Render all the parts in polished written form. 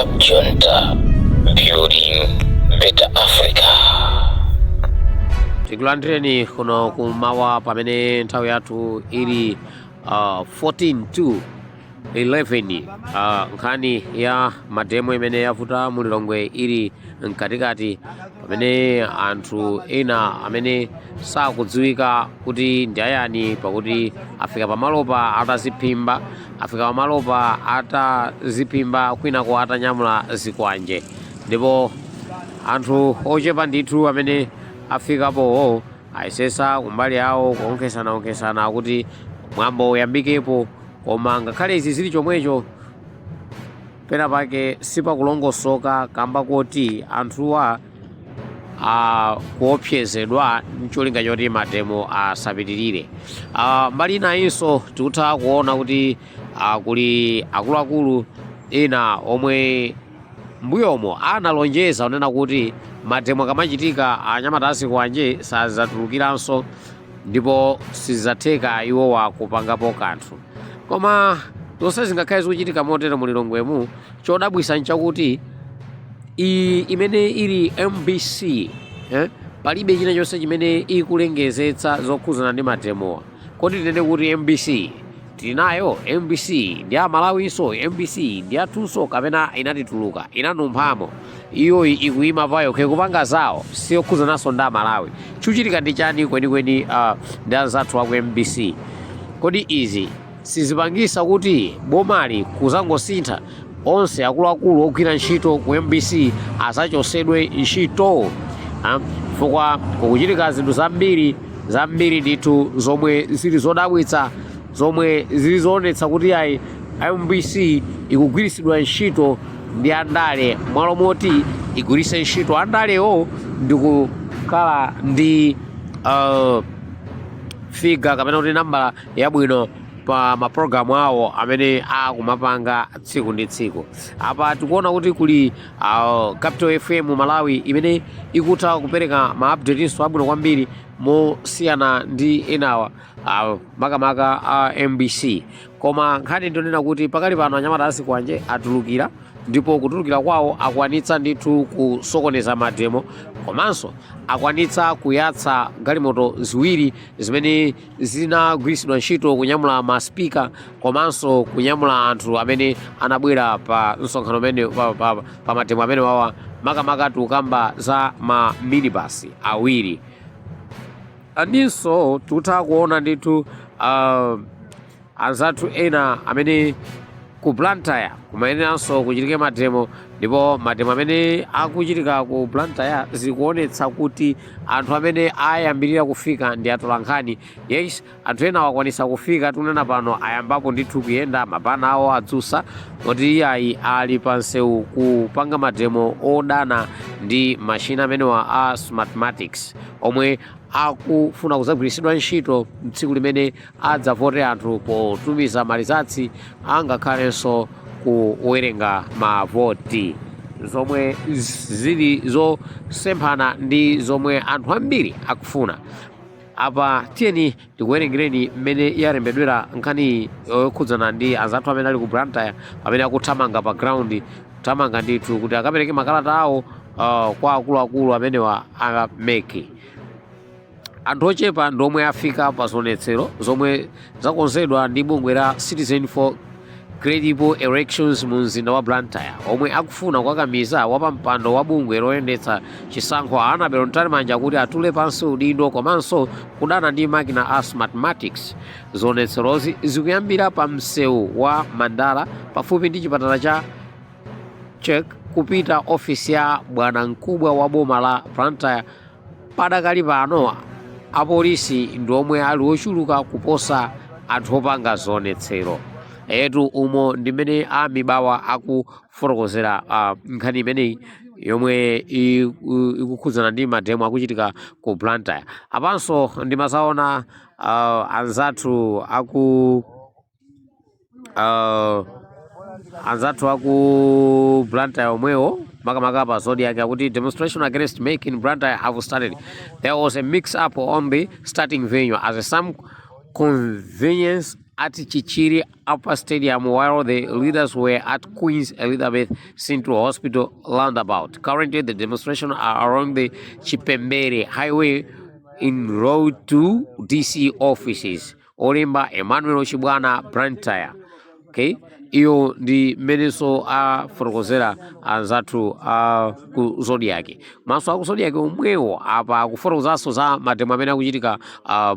Cab Junta, building better Africa. Tikulandireni kuno kumawa pamene nthawi yathu ili 14 to 11. Nkhani ya mademo imene yavuta mu Lilongwe ili mkatikati, pamene anthu ena amene sakudziwika kuti ndi ayani, pakuti afika pamalopa ataziphimba, afika pamalopa ataziphimba, kwinako atanyamula zikwanje, ndipo anthu ochepa ndithu amene afikapowo ayesesa kumbali yawo kuonkhesanaonkhesana kuti mwambo uyambikepo. Koma ngakhale izi zili chomwecho, pena pake sipakulongosoka kamba koti anthuwa akuopsezedwa mcholinga choti mademo asapitirire. Mbali inayinso tikutha kuona kuti kuli akuluakulu ena omwe mbuyomo analonjeza kunena kuti mademo akamachitika anyamata azikwanje sazatulukiranso ndipo sizatheka iwowa kupangapo kanthu. Koma zonse zingakhale zikuchitika motero mu Lilongwemu, chodabwisa nchakuti iyi imene ili MBC, palibe china chonse chimene ikulengezetsa zokhuzana ndi mademowa. Kodi tinene kuti MBC tili nayo? MBC ndi amalawinso? MBC ndi athunso kapena inatituluka, inanumphamo? Iyoyi ikuyima payo kupanga zawo, siyokhuzananso ndi Amalawi. Chikuchitika ndi chani kwenikweni ndi anzathu aku MBC? Kodi izi sizipangisa kuti bomali kuzangosintha, onse akuluakulu ogwira ntchito ku MBC azachosedwe ntchito? Chifukwa kukuchitika zinthu zambiri zambiri ndithu zomwe zili zodabwitsa, zomwe zili zoonetsa kuti ayi, MBC ikugwiritsidwa ntchito ndi andale mwalo moti igwiritse ntchito andalewo ndi kukhala ndi figure kapena kuti nambala yabwino pa mapulogalamu awo amene akumapanga tsiku ndi tsiku. Apa tikuona kuti kuli Capital FM Malawi imene ikutha kupereka ma updates abwino kwambiri mosiyana ndi enawa, makamaka a MBC. Koma nkhani ndionena kuti pakali pano anyamata azikwanje atulukira, ndipo kutulukira kwawo akwanitsa ndithu kusokoneza mademo, komanso akwanitsa kuyatsa galimoto ziwiri zimene zinagwiritsidwa ntchito kunyamula masipika komanso kunyamula anthu amene anabwera pa msonkhano umene pa mademo amene wawa, makamaka tikukamba za ma minibus awiri. Andinso tikutha kuona ndithu anzathu ena amene ku Blantyre kumayeneranso kuchitike mademo, ndipo mademo amene akuchitika ku Blantyre zikuonetsa kuti anthu amene ayambirira kufika ndi atolankhani. Yes, anthu ena akwanisa kufika. Tunena pano ayambapo ndithu kuyenda, mabana awo adzusa kuti iyayi, ali pa msewu kupanga mademo odana ndi mashina amenewa a Smartmatics omwe akufuna kuzagwiritsidwa ntchito tsiku limene adzavote anthu potumiza ma results, angakhalenso kuwerenga mavoti, zomwe zili zosemphana ndi zomwe anthu ambiri akufuna. Apa tiyeni ndikuwerengereni mmene yalembedwera nkhani yokhudzana ndi anzathu amene ali ku Blantyre, amene akuthamanga pa ground, kuthamanga ndithu kuti akapereke makalata awo kwa akuluakulu amenewa a MEC. Anthu ochepa ndi omwe afika pa zionetsero zomwe zakonzedwa ndi bungwe la Citizen for Credible Elections mu mzinda wa Blantyre, omwe akufuna kukakamiza wapampando wa bungwe loyendetsa chisankho Annabel Mtalimanja kuti atule pansi udindo, komanso kudana ndi makina a Smartmatics. Zionetserozi zikuyambira pa msewu wa Mandala pafupi ndi chipatala cha Chek kupita ofisi ya bwana mkubwa wa boma la Blantyre. Padakali pano apolisi ndi omwe ali ochuluka kuposa anthu opanga zionetsero etu. Umo ndi mmene a Mibawa akufotokozera nkhani imeneyi yomwe ikukhudzana ndi mademo akuchitika ku Blantyre. Apanso ndimazaona anzathu aku Blantyre omwewo, makamaka pa Zodiak, akuti demonstration against MEC in Blantyre have started. There was a mix up on the starting venue as some convenience at Chichiri Upper Stadium while the leaders were at Queen's Elizabeth Central Hospital roundabout. Currently, the demonstrations are along the Chipembere Highway in road to DC offices. Olemba Emmanuel Chibwana, Blantyre. Okay, iyo ndi mmenenso afotokozera anzathu a ku Zodiak. Maso aku Zodiak omwewo apa akufotokozanso za mademo amene akuchitika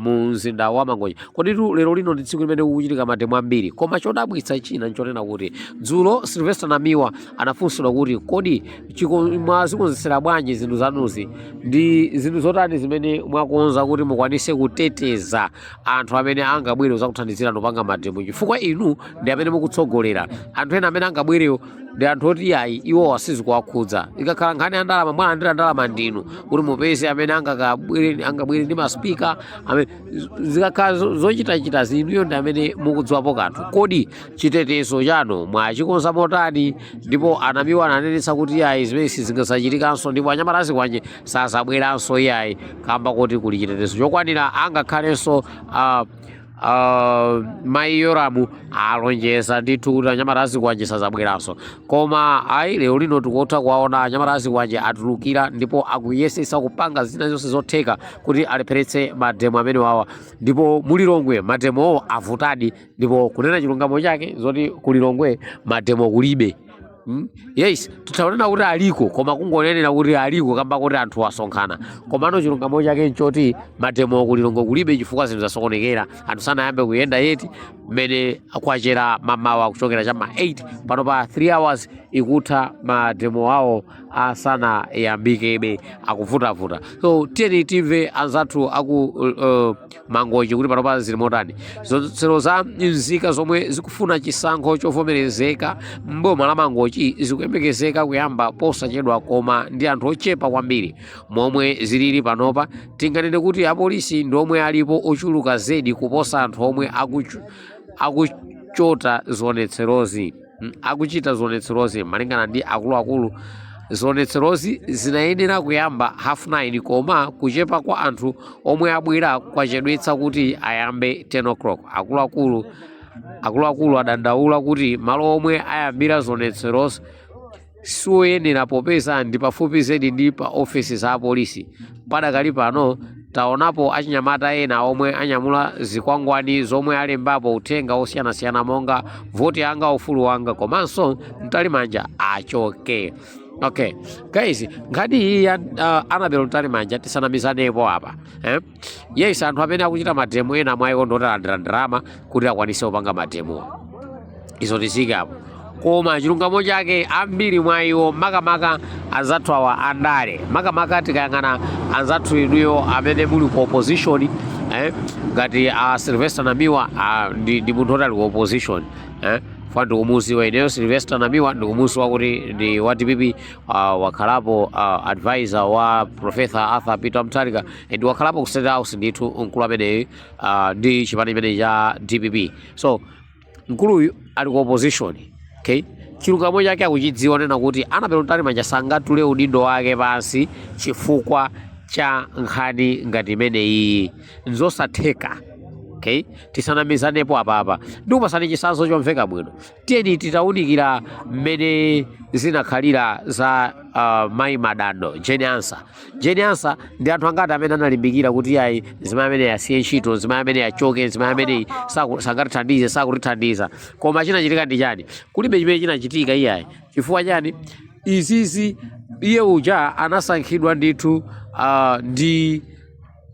mu mzinda wa Mangochi. Koditu lero lino ndi tsiku limene kukuchitika mademo ambiri, koma chodabwitsa china nchonena kuti dzulo Sylvester Namiwa anafunsidwa kuti kodi mwazikonzesera bwanji zinthu zanuzi, ndi zinthu zotani zimene mwakonza kuti mukwanise kuteteza anthu amene angabwere kuzakuthandizira kupanga mademo, chifukwa inu ndi amene mukutsogolera. Anthu ena amene angabwerewo ndi anthu oti ayi, iwo asizikuwakhudza. Ikakhala nkhani ya ndalama, mwalandira ndalama ndinu kuti mupeze amene angakabwere, angabwere ndi maspeaker amene zikakhala zochitachita zinuyo ndi amene mukudziwapo kanthu. Kodi chitetezo chanu mwachikonza motani? Ndipo anamiwa ananenetsa kuti ayi, zimene sizingazachitikanso ndipo anyamata azikwanje sazabweranso iyayi, kamba kuti kuli chitetezo chokwanira. Angakhalenso mayi Yoramu alonjeza ndithu kuti anyamata azikwanje sazabweranso. Koma ayi, lero lino tikutha kuwaona anyamata azikwanje atulukira ndipo akuyesesa kupanga zina zonse zotheka kuti alepheretse mademo amene wawa. Ndipo mulilongwe mademowo avutadi, ndipo kunena chilungamo chake zoti kulilongwe mademo kulibe. Yes, titaonena kuti aliko, koma kungonenera kuti aliko kamba kuti anthu asonkhana. Komano chilungamo chake nchoti mademo kulilongwe kulibe, chifukwa zinthu zasokonekera, anthu sanayambe kuyenda yeti mmene kwachera mamawa kuchokera chama 8 pano pa 3 hours ikutha, mademo awo asanayambikebe, akuvutavuta. So tiyeni timve anzathu aku Mangochi kuti panopa zili motani. Zionetsero za nzika zomwe zikufuna chisankho chovomerezeka mboma la Mangochi zikuyembekezeka kuyamba posachedwa, koma ndi anthu ochepa kwambiri. Momwe zilili panopa, tinganene kuti apolisi ndi omwe alipo ochuluka zedi kuposa anthu omwe akuchota zionetserozi, akuchita zionetserozi. Malingana ndi akuluakulu, zionetserozi zinayenera kuyamba 9:30, koma kuchepa kwa anthu omwe abwera kwachedwetsa kuti ayambe 10 o'clock. Akuluakulu adandaula kuti malo omwe ayambira zionetserozi siwoyenera popeza ndi pafupi zedi ndi pa ofesi za apolisi. Padakali pano taonapo achinyamata ena omwe anyamula zikwangwani zomwe alembapo uthenga osiyanasiyana monga "Voti yanga, ufulu wanga" komanso "Mtalimanja achoke". Okay guys, nkhani iyi ya Annabel Mtalimanja, tisanamizanepo apa, eh? Yes, anthu amene akuchita mademo ena mwa iwo ndotalandira ndalama kuti akwanise kupanga mademo, izo tizikapo. Koma chilungamo chake, ambiri mwa iwo, makamaka anzathu awa andale, makamaka tikayang'ana anzathu inuyo amene muli ku opposition, eh? Ngati a Sylvester Namiwa, ndi munthu oti ali ku opposition, eh? Fa ndikumuziwa ineyo Sylvester Namiwa, ndikumuziwa kuti ndi wa DPP, wakhalapo advisor wa Professor Arthur Peter Mutharika and wakhalapo ku State House ndithu mkulu ameneyi, ndi chipani chimene cha DPP. So mkuluyu ali ku opposition, okay? Chilungamo chake akuchidziwa nena kuti Annabel Mtalimanja sangatule udindo wake pansi chifukwa cha nkhani ngati imeneyi, nzosatheka. Okay, tisanamizanepo apapa. Ndikupasani chitsanzo chomveka bwino. Tiyeni titawunikira mmene zinakhalira za mayi Madando, Jane Ansah. Jane Ansah, ndi anthu angati amene analimbikira kuti ayi, zimayi amene asiye ntchito, zimayi amene achoke, zimayi amene sangatithandize, sakutithandiza? Koma chinachitika ndi chani? Kulibe chimene chinachitika iyayi. Chifukwa chani? Izizi iye uja anasankhidwa ndithu ndi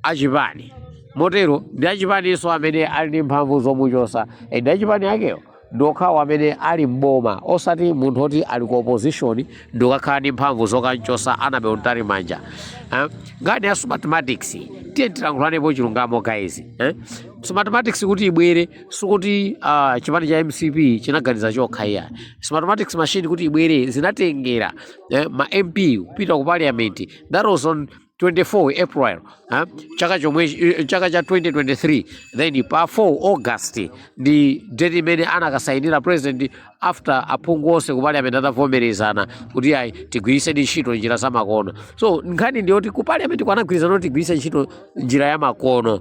achipani, motero ndi achipaninso amene ali ndi mphamvu zomuchosa. Ndi achipani akewo ndi okhawo amene ali mboma, osati munthu oti ali ku opposition ndi ukakhala ndi mphamvu zokanchosa Annabel Mtalimanja, eh? Nkhani ya Smartmatics, tiye tilankhulanepo chilungamo guys, eh? Smartmatics kuti ibwere, sikuti chipani cha MCP chinaganiza chokha iya. Smartmatics machine kuti ibwere, zinatengera ma MP kupita ku parliament. That was on 24 April, chaka chomwe, chaka cha 2023. Then pa 4 August ndi date imene anakasayinira president after aphungu onse ku parliament atavomerezana kuti ayi, tigwiritse ntchito njira za makono. So nkhani ndiyoti ku parliament kwanagwirizana kuti tigwiritse ntchito njira ya makono.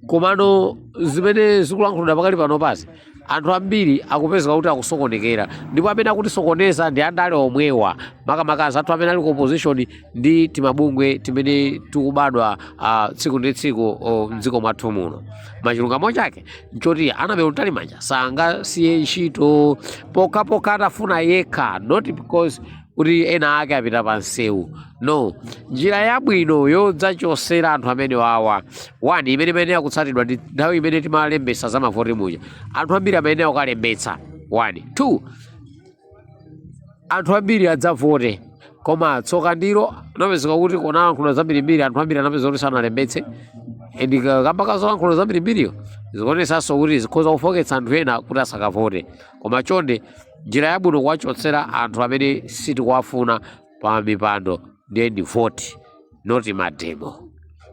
Komano zimene zikulankhulidwa pakali pano pasi, anthu ambiri akupezeka kuti akusokonekera, ndipo amene akutisokoneza ndi andale omwewa, makamaka azathu amene ali ku opposition ndi timabungwe timene tikubadwa tsiku ndi tsiku mdziko mwathu muno. Machilungamo chake nchoti Annabel Mtalimanja sangasiye ntchito pokhapokha atafuna yekha, not because kuti ena ake apita pa msewu, no. Njira yabwino yodzachosera anthu amene wawa, one, imene imayenera kutsatidwa ndi nthawi imene timalembesa za mavoti muja, anthu ambiri amayenera kukalembetsa, one. Two, anthu ambiri adzavote. Koma tsoka ndilo anapezeka kuti kunalankhula zambirimbiri, anthu ambiri anapeza kuti sanalembetse, and kamba kazolankhula zambirimbiriyo zikuonesanso kuti zikhoza kufoketsa anthu ena kuti asakavote. Koma chonde, njira yabwino kuwachotsera anthu amene sitikuwafuna pa mipando ndiye ndi vote, not mademo.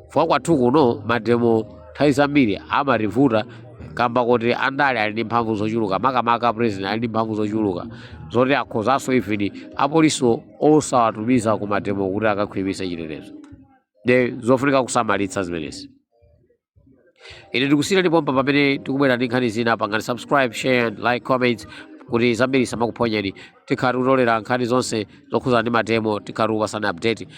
Fwa kwathu kuno mademo nthawi zambiri amativuta kamba kuti andale ali ndi mphamvu zochuluka, makamaka president ali ndi mphamvu zochuluka zoti akhozanso even apoliso osawatumiza ku mademo kuti akakhwimitse chitetezo. Nde zofunika kusamalitsa zimenezi. Ine ndikusiyira pompa pamene tikubwera ndi nkhani zina. Pangani subscribe, share and like, comment kuti zambiri samakuphonyeni. Tikhala tikutolera nkhani zonse zokhuzana ndi mademo, tikhala tikupasani update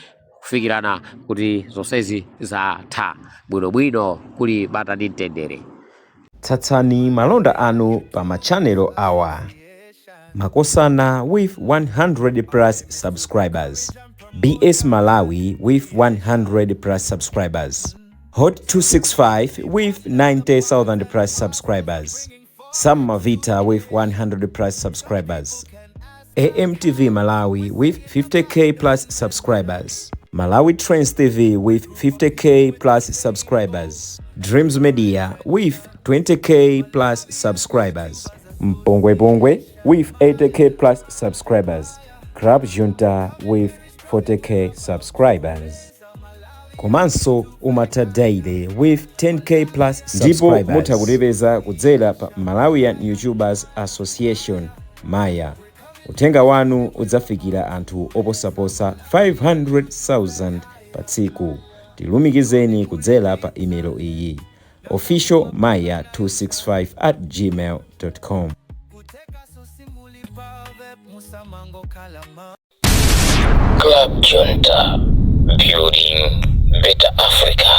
kufikirana kuti zonsezi zatha bwinobwino, kuli bata ndi mtendere. Tsatsani malonda anu pa machanelo awa: Makosana with 100 plus subscribers, BS Malawi with 100 plus subscribers, Hot 265 with 90,000 plus subscribers, Sam Mavita with 100 plus subscribers, AMTV Malawi with 50K plus subscribers, Malawi Trends TV with 50K plus subscribers, Dreams Media with 20K plus subscribers, Mpongwe Pongwe with 80K plus subscribers, Club Junta with 40K subscribers. Komanso Umata Daily with 10K plus Ndipo subscribers. Mutha kutipeza kudzera pa Malawian YouTubers Association, Maya. Uthenga wanu udzafikira anthu oposaposa 500,000 pa tsiku. Tilumikizeni kudzera pa imelo iyi: officialmaya265@gmail.com. Club Junta, building better Africa.